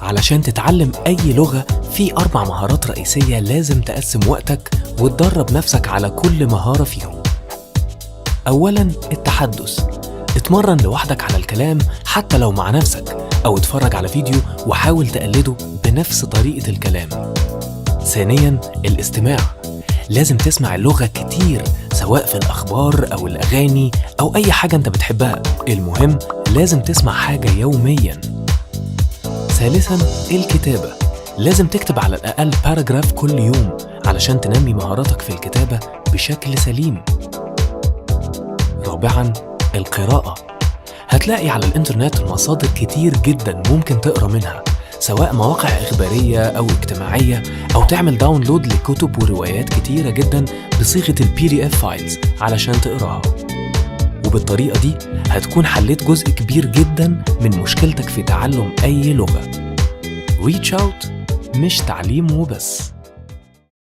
علشان تتعلم أي لغة في 4 مهارات رئيسية لازم تقسم وقتك وتدرب نفسك على كل مهارة فيهم. أولاً التحدث، اتمرن لوحدك على الكلام حتى لو مع نفسك، أو اتفرج على فيديو وحاول تقلده بنفس طريقة الكلام. ثانياً الاستماع، لازم تسمع اللغة كتير سواء في الأخبار أو الأغاني أو أي حاجة أنت بتحبها، المهم لازم تسمع حاجة يومياً. ثالثاً الكتابة، لازم تكتب على الأقل paragraph كل يوم علشان تنمي مهاراتك في الكتابة بشكل سليم. رابعاً القراءة، هتلاقي على الإنترنت مصادر كتير جداً ممكن تقرأ منها، سواء مواقع إخبارية أو اجتماعية، أو تعمل download لكتب وروايات كتيرة جداً بصيغة ال PDF files علشان تقراها. وبالطريقة دي هتكون حليت جزء كبير جداً من مشكلتك في تعلم أي لغة. Reach out مش تعليم وبس.